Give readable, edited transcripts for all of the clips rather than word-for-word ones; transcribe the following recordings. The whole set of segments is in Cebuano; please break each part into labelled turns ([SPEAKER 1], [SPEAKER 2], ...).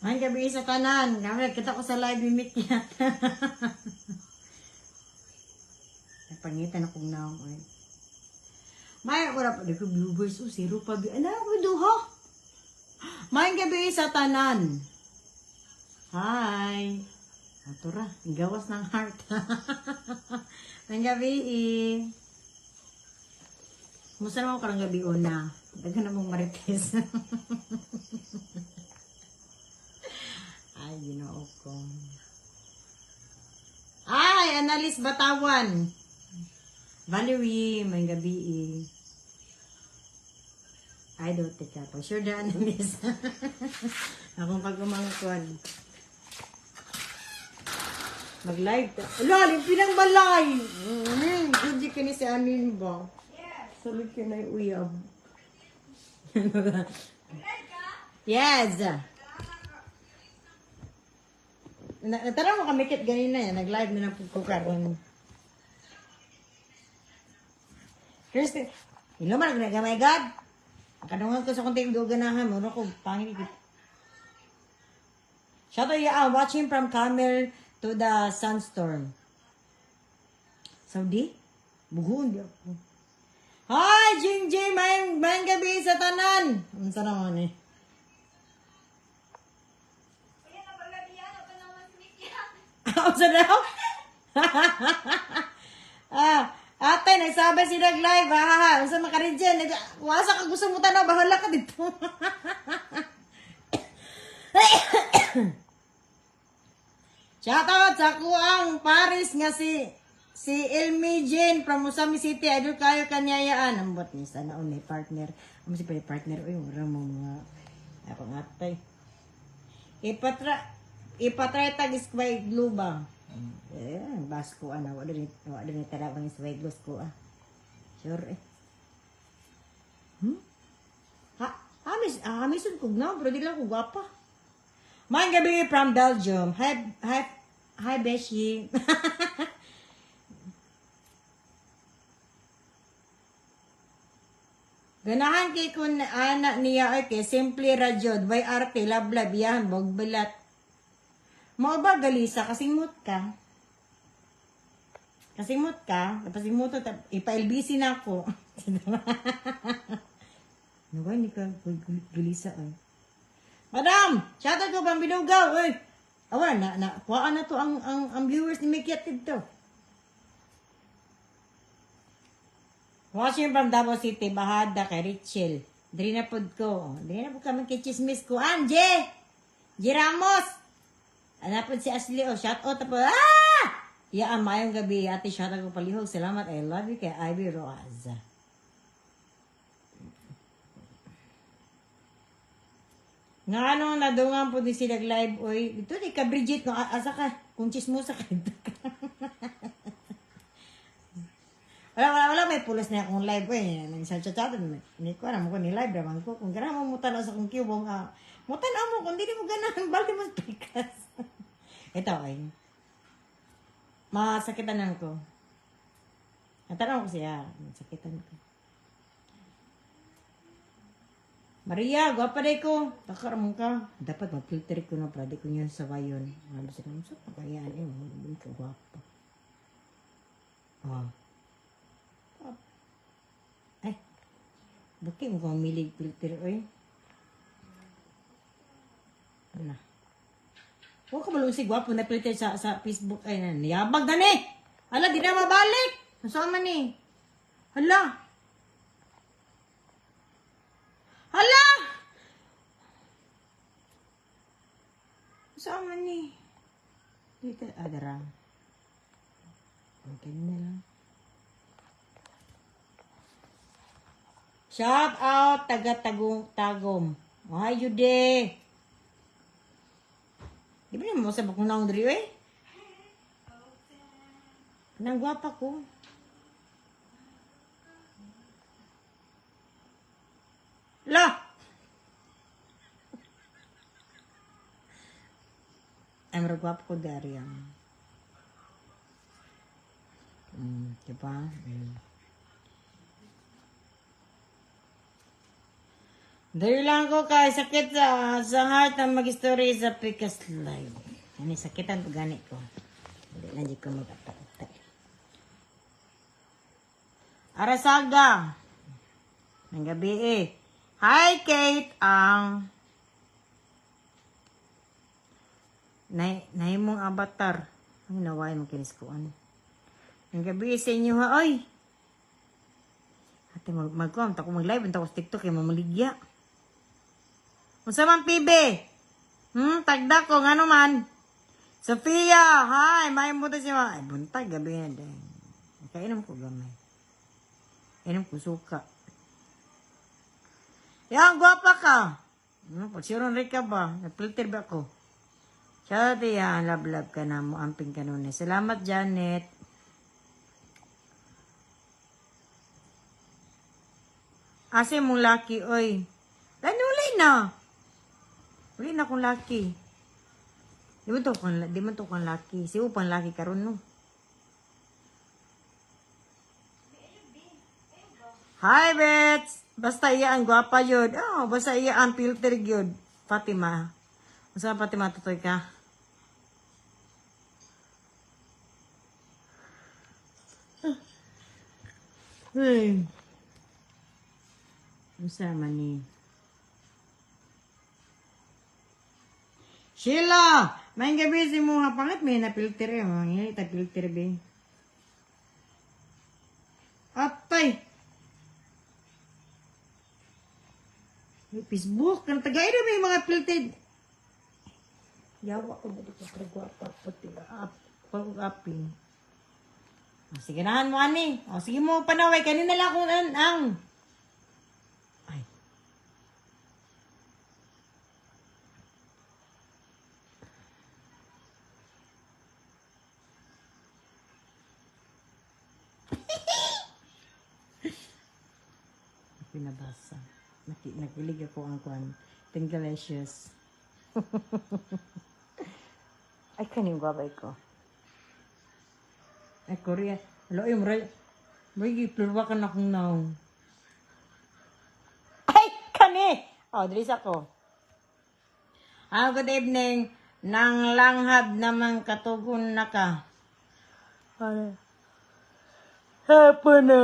[SPEAKER 1] May gabi sa tanan. Gamit kita ko sa live ni Mikyat. Napangitan akong naong ay. May wala pa di ko viewers oh, zero pa. Ano ako duha? May gabi sa tanan. Hi. Ato ra, ang gawas ng heart. Ang gabi eh. Musta naman karong gabi una? Daghan na mong marites. Ay, Ginoo ko. Ay, Analis Batawan. Valerie, may gabi eh. Ay, do, teka. Pa sure na, Analis. Akong pag-umangkon. Mag-live ta. Ala, pinang balay! Good ka ni si Anin ba?
[SPEAKER 2] Yes.
[SPEAKER 1] Sabi ko na yung uyab. Yes! Nataraw mo kami kit ganina yan. Nag-live na lang po ko karon. Christy, ilo man nag my God. Ang kadungan ko sa kunting ganahan mo, ko pangit. Shout out yeah, watching from Camel to the Sunstorm. Saudi? Buhon di ako. Hi, Jing Jing! May, may gabi sa tanan! Unsa naman eh?
[SPEAKER 2] Ayan, napagabihan. Ako naman si Mikyat.
[SPEAKER 1] Unsa daw? Ah, ate, nagsabay sila live. Ha, ha, ha. Unsa man ka rin dyan? Wasa ka gusto mo tanaw, bahala ka dito. Shout out sa kuang Paris nga si si Elmi Jane from Usami City. Idol kayo kanyayaan. Ambot ni sana on may partner. Amo si pay partner. Uy, wala mo mga pangatay. Ipatra ipatry tag square glue ba? Eh, basko ana wala ni tara bang square glue ko ah. Sure eh. Ha, hamis, hamison kog na, pero di lang ko gwapa. Maayong gabi from Belgium. Hi, hi, hi, Beshi. Ganahan kay kun ana niya ay kay simple ra jud, way arte lablab yan bog balat. Mao ba galisa kasingot ka? Kasingot ka, tapos imuto ipa-LBC na ako. Nawa ni ka galisa ay. Madam, shoutout ko pang binugaw, oy. Awa na na kuhaan na to ang viewers ni Mikyat dito. Watching from Davao City, Bahada kay Richel. Diri na pod ko. Diri na pod kami kay chismis ko. Anje! J. Ramos! Ana pod si Ashley. Oh, shout out po. Ah! Ya, mayong gabi. Ate, shout out ko palihog. Salamat. I love you kay Ivy Roaz. Nga ano, nadungan po din sila live. Oy, ito di ka Bridget. No, asa ka? Kung chismosa ka. Wala, wala, wala, may pulos na akong live eh. Nang sa chat ni ko alam ko ni live raman ko. Kung ganahan mo mutanaw sa akong cubong, ah, mutanaw mo kung dili mo ganahan, bali mo pikas. Ito ay. Masakitan lang ko. Natanaw ko siya. Masakitan ko. Maria, gwapa day ko. Takar mo ka. Dapat mag-filter ko na para di ko niya sa wayon. Ano sa sa pagkayaan eh. Hindi ka gwapa. Ah. Ay. Buki mo kong milig filter, oy. Ano? Huwag ka malungsig, gwapo na filter sa Facebook. Ay, na, niyabag na ni! Hala, di na mabalik! Nasaan man eh? Hala! Hala! Saan man eh? Dito, ah, dara. Okay na lang. Shout out taga Tagum Tagum. Ay, Jude. Di ba naman sa bakong naong diri eh? Nang gwapa ko. La! Ay, marag gwapa ko dari ang. Diba? Mm. Dahil lang ko kay sakit sa heart ang mag-story sa Pikas Live. Ani sakitan ko gani ko. Hindi lang di ko mag-ata-ata. Arasaga. Ng gabi eh. Hi Kate, ang nay mong avatar. Ang naway mo kinis ko ano. Ang gabi sa inyo ha, oy. Ate mag magkuam ta ko mag-live unta ko sa TikTok kay mamaligya. Unsa man PB? Tagda ko ngano man. Sophia, hi, may mo siya. Ay, buntag gabi na din. Kainom ko gamay. Inom ko suka. Yan, gwapa ka. Pagsiron rin ka ba? Nag-filter ba ako? Shout yan, love love ka na mo, amping ka nun eh. Salamat, Janet. Asa mong laki, oy. Lanulay na. Uli na akong laki. Di man to kang laki. Si upang laki karon no. Hi, Bets! Basta iya ang gwapa yun. Oh, basta iya ang filter yun. Fatima. Unsa Fatima, tutoy ka? Hey. Unsa man ni? Sheila! May gabi si mo nga pangit may na filter eh. Mga ta filter be. Atay! May Facebook, kan tagay na may mga filter. Yawa ko ba dito pa puti up pag-aping. O, sige nahan mo ani. O sige mo panaway kanina lang kung an ang. Ay. Pinabasa. Nakilig ako ang kwan. Pingalicious. Ay, kaning babay ko. Ay, Korea. Alo, ay, maray. May gipirwa ka na kung naong. Ay, kani! Oh, diri sa ko. Ah, good evening. Nang langhab naman katugon na ka. Ano? Hapon na.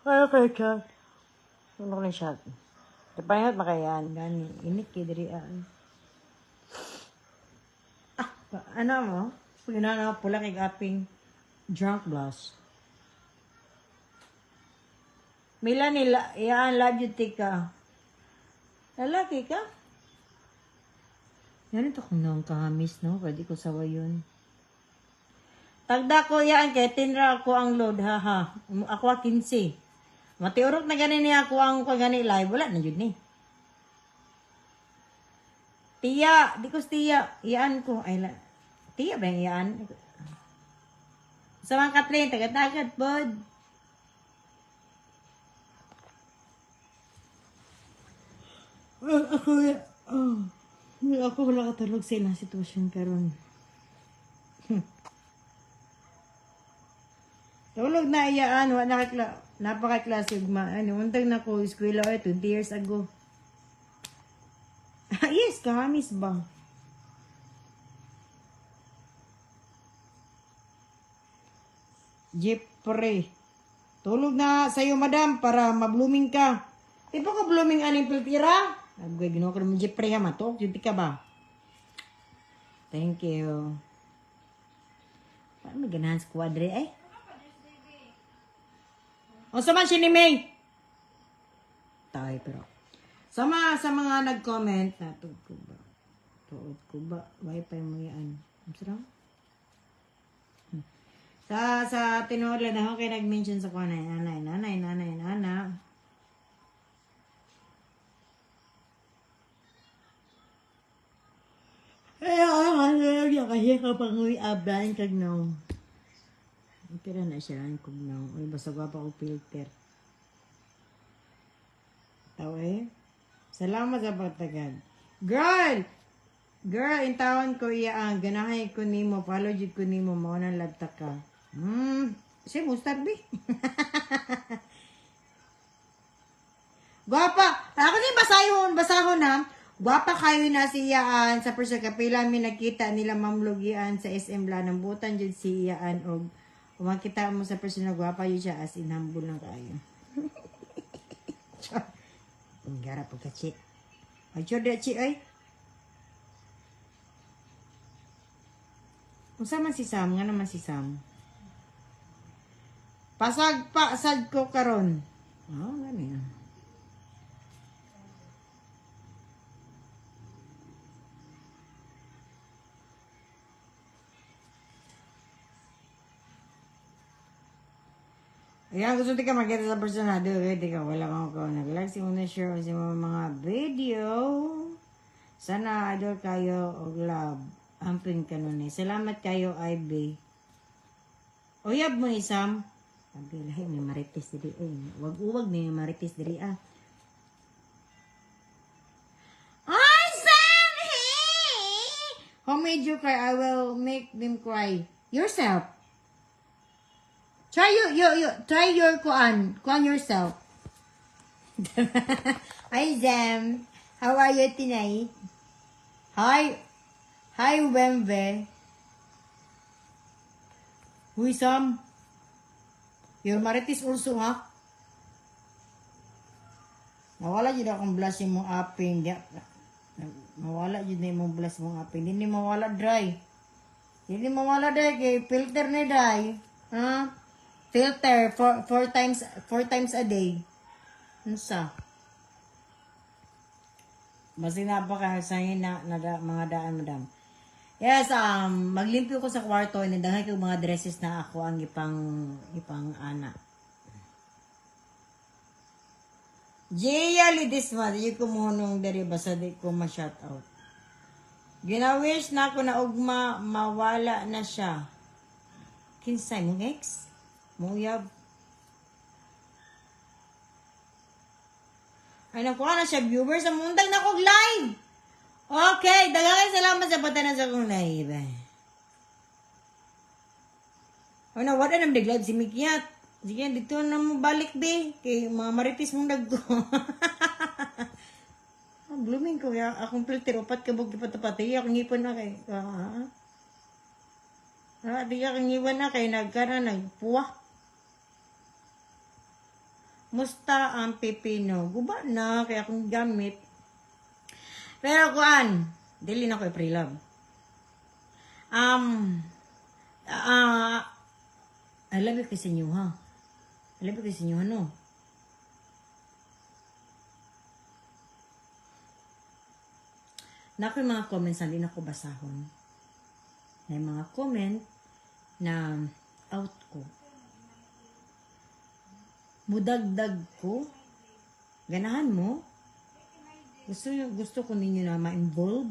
[SPEAKER 1] Ano kay chat? Ano ko na shot? Kapahingat makayan. Gani. Init kay diri ah. Ah, ano mo? Pag na pula kay aping drunk blush. Mila nila, iyaan love you tika. Lalaki ka? Yan ito kung noong kahamis, no? Pwede ko sawa yun. Tagda ko yan, kay tinra ako ang load, haha. Ako a 15. Matiurok na gani niya ako ang kagani live. Wala na yun ni. Tiya, di ko tiya. Iyaan ko. Ay, la. Tiya ba yung iyaan? Sa mga Kathleen, tagatagad, bod. Ako, oh, ako wala katulog sa ilang sitwasyon karon. Tulog na iyaan, wala nakakla, napakaklase ugma. Ano, untag na ko eskwela ay 20 years ago. Yes, kahamis ba? Jeffrey. Tulog na sa'yo, madam, para ma-blooming ka. Di ba ko blooming aning piltira? Nagway, ginawa ko naman Jeffrey ha, matuok, yun ka ba? Thank you. Parang may ganahan sa kwadre eh. O sama si ni May? Tayo pero. Sa mga nag-comment, natug ko ba? Tuod ko ba? Wifi mo yan. Ang sarap. Sa tinuod lang ako kay nag-mention sa kuha nanay, nanay, nanay, nana. Ay, ay, ay, kasi kapag uy, ablan kag no. Pero na siya ang kugnaw. Uy, basta gwapa ko filter. Tao eh. Salamat sa pagtagad. Girl! Girl, in tawon ko iya ang ganahay ko nimo, follow jud ko nimo, mao nang labta ka. Si mustard bi. Gwapa! Ako din basahon, basahon ha. Gwapa kayo na si Iyaan sa person kapila mi nakita nila Ma'am Lugian sa SM Lanang butan jud si Iyaan og makita mo sa person na gwapa yun siya as in humble lang kayo. Ang gara pagka chi. Ay, chod chi ay. Unsa man si Sam? Nga naman si Sam? Pasag pa sad ko karon. Oh, gani. Ayan, gusto ka makita sa personado. Eh, di ka, wala kang ko. Nag-like si muna share sa mga video. Sana idol kayo og love. Amping kanunay. Salamat kayo, IB. Uyab mo ni Sam. Sabi lahi ni Marites diri eh. Wag uwag ni Marites diri ah. Hi Sam! Hey! How made you cry? I will make them cry. Yourself. Try you try your kuan. Kuan yourself. Hi Sam. How are you tonight? Hi. Hi Wembe. Huy Sam. Your Marites also ha? Nawala jud akong blush imong aping. Di, mawala jud na imong blush mong aping. Di ni mawala dry. Di ni mawala dry kay filter ni dry. Ha? Filter four times a day. Unsa? Basta napaka sa na, na, mga daan madam. Yes, maglimpyo ko sa kwarto and daghan ko mga dresses na ako ang ipang ipang ana. Jaya Lidisma, di ko mo diri basta di ko ma-shout out. Gina-wish na ako na ugma mawala na siya. Kinsay mong ex? Muyab. Ay, nakuha na siya viewers. Ang mundag na kog live. Okay, daghang salamat sa patanan sa akong live. Ano, wala na live si Mikyat. Sige, dito na mo balik be. Kay mga maritis mong dagko. Ah, blooming ko. Ya, akong filter. Upat ka bug ipatapati. Akong ngipon na kay. Ah, ah, di akong ngipon na kay nagkana nagpuwa. Musta ang pipino? Guba na kay akong gamit. Pero kuan, dili na ko i-pre-love. I love you kasi inyo ha. I love you kasi inyo ano. Na yung mga comments na di na ko basahon. Na yung mga comment na out ko. Mudagdag ko. Ganahan mo. Gusto gusto ko ninyo na ma-involve.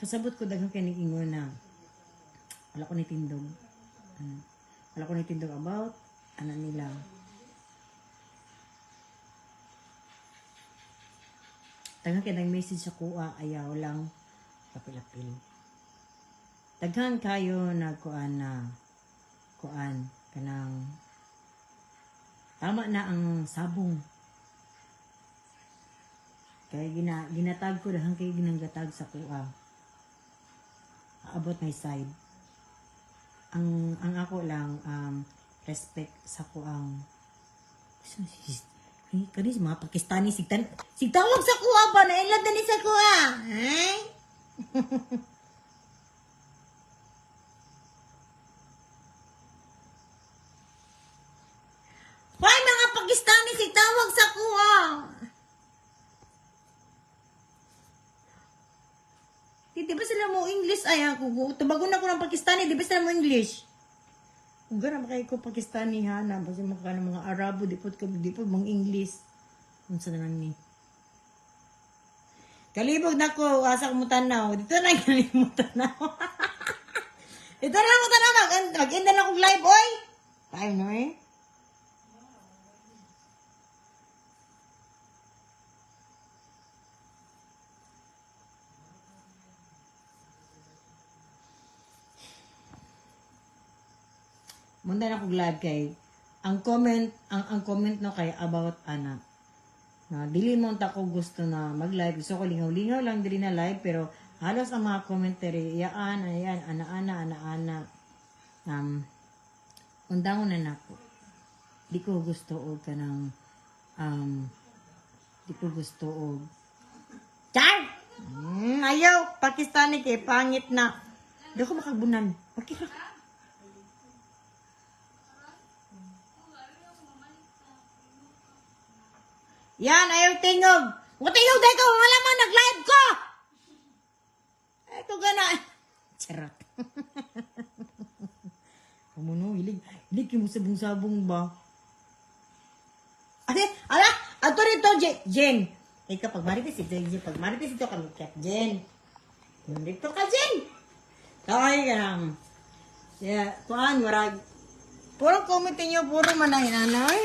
[SPEAKER 1] Kasabot ko daghang kay ingon na wala ko ni tindog. Ano, wala ko ni tindog about ano nila. Daghan kay nag-message sa kuha ayaw lang kapil-apil. Daghan kayo nagkuan na kuan kanang tama na ang sabong. Kaya ginatag ko daghan kay ginanggatag sa kuha. About my side. Ang ako lang respect sa kuang ay, kani mga Pakistani sigtan sigtawag sa kuha ba na ilad na ni sa kuha. Ay? Why mga Pakistani sigtawag sa kuha? Di ba sila mo English? Ay, ako, tubagon ako ng Pakistani, di ba sila mo English? Kung gana ba kayo ko Pakistani ha, na basta mga ng mga Arabo, di po, di po mga English. Unsa na lang ni. Kalibog na ko, asa ko mo tanaw. Dito na mo tanaw. Dito na mo tanaw. Mag-end na akong live, oy! Time na eh. Munda na kog live kay Ang comment no kay about ana. Na dili mo ta ko gusto na mag-live. Gusto ko lingaw-lingaw lang dili na live, pero halos ang mga commentary iyaan, ayan, ana ana ana ana. Undangon na nako. Di ko gusto og kanang di ko gusto og Char! Ayaw, Pakistani kay pangit na. Di ko makabunan. Pakira. Yan, ayaw tingog. Wa tingog dahil ko, wala man, nag-live ko! Ay, ko gana. Charot. Kamuno, hilig. Hilig yung sabong-sabong ba? Ate, ala, ato rito, Jen. Ikaw, pag marites ito, Jen, pag marites ito kami, kat Jen. Dito ka, Jen. Kaya ka lang. Yeah, kuan, murag. Puro comment niyo, puro manay, nanay.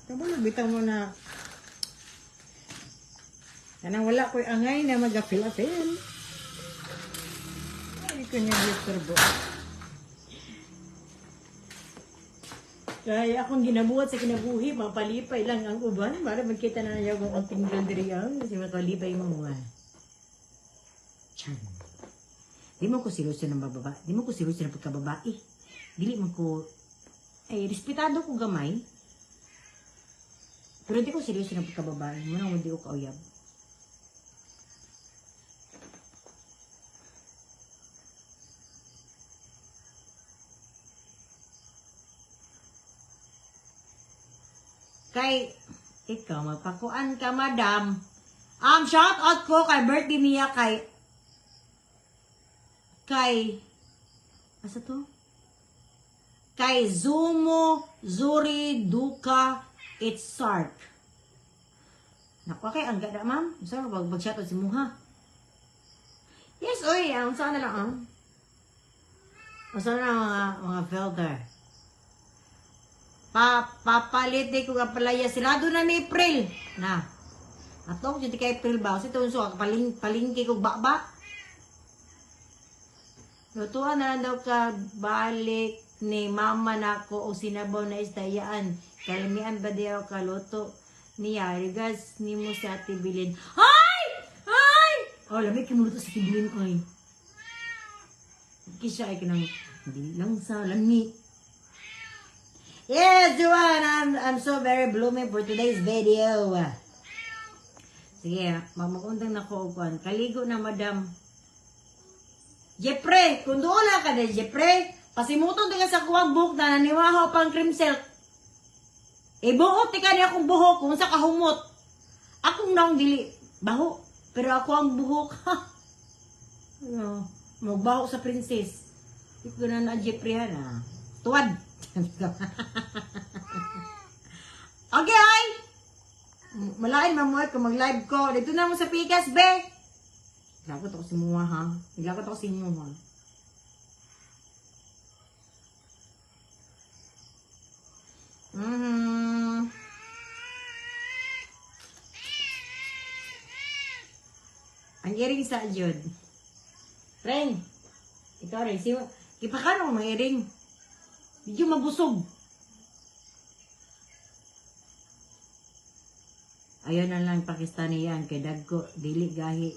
[SPEAKER 1] Kabalo, bitaw mo na. Kanang wala ko'y angay na mag-apil-apil. Ay, ko niya disturbo. Kaya akong ginabuhat sa kinabuhi, mapalipay lang ang uban. Para magkita na niya kung konting diri ang kasi makalipay mo. Ah. Chan. Di mo ko seryoso ng bababa. Di mo ko seryoso ng pagkababae. Dili man ko, ay, respetado ko gamay. Pero di ko seryoso ng pagkababae. Muna di ko kauyab. Kay, ikaw, magpakuan ka, madam. Shout out ko kay birthday niya kay, asa to? Kay Zumo Zuri Duka Itzark. Naku, kay ang gada, ma'am. Sorry, wag mag shout out si Muha. Yes, oy, ang saan na lang, ah. Unsa na mga filter. Papalit di ko kapalaya. Sirado na ni April. Na. Ato ko dito kay April ba? Kasi ito so, palingki ko baba. Lutuan na lang daw ka balik ni mama nako o sinabaw na isdayaan. Kalamian ba diyaw kaluto niya? Regards ni mo sa Ate Bilin. Ay! Ay! Oh, lamig kimuluto sa Ate ay. Kisya ay kanang hindi lang sa lami. Yes, Juan, I'm so very blooming for today's video. Sige, mamagundang na ko og kuan. Kaligo na, madam. Jeffrey, kung doon na ka na, Jeffrey, pasimuton ka sa kuwang buhok na naniwaho pang cream silk. Ibuot ti kani akong buhok kung sa kahumot. Akong naong dili baho, pero ako ang buhok. Ano, magbaho sa princess. Di ko na na Jeffrey ha na. Tuwad. Okay, ay! Malain mamuhay kung mag-live ko. Dito na mo sa Pikas, be! Naglagot ako sa muha, ha? Naglagot ako sa inyo, ha? Ang iring sa jud. Reng, ikaw rin. Si, ipakano mga iring? Medyo mabusog. Ayaw na lang Pakistani yan. Kay dagko, dili gahi.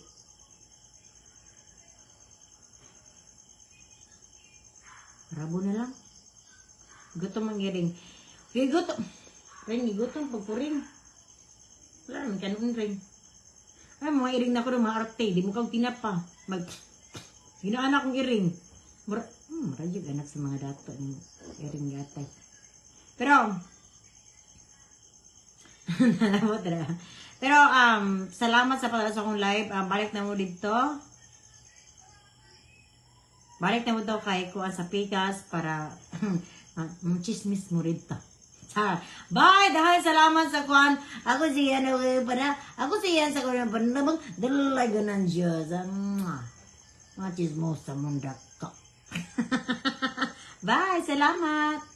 [SPEAKER 1] Rabo na lang. Gutom ang iring. Kay gutom. Ring, gutom pagpuring. Wala naman kanon ring. Ay, mga iring na ko ng mga arte. Di mo kang tinapa. Mag... Ginaan akong iring. Mura, mura anak sa mga dato. Ng iring gatay. Pero, nalabot na. Pero, salamat sa pagdala sa akong live. Balik na mo dito. Balik na mo daw kay kuan sa Pikas para chismis mo rito. Char. Bye! Dahil salamat sa kuan. Ako si ano para ako si yan sa kuan panabang dalaga ng Diyos. Mwah. Mga chismosa mong dako. Bye! Salamat!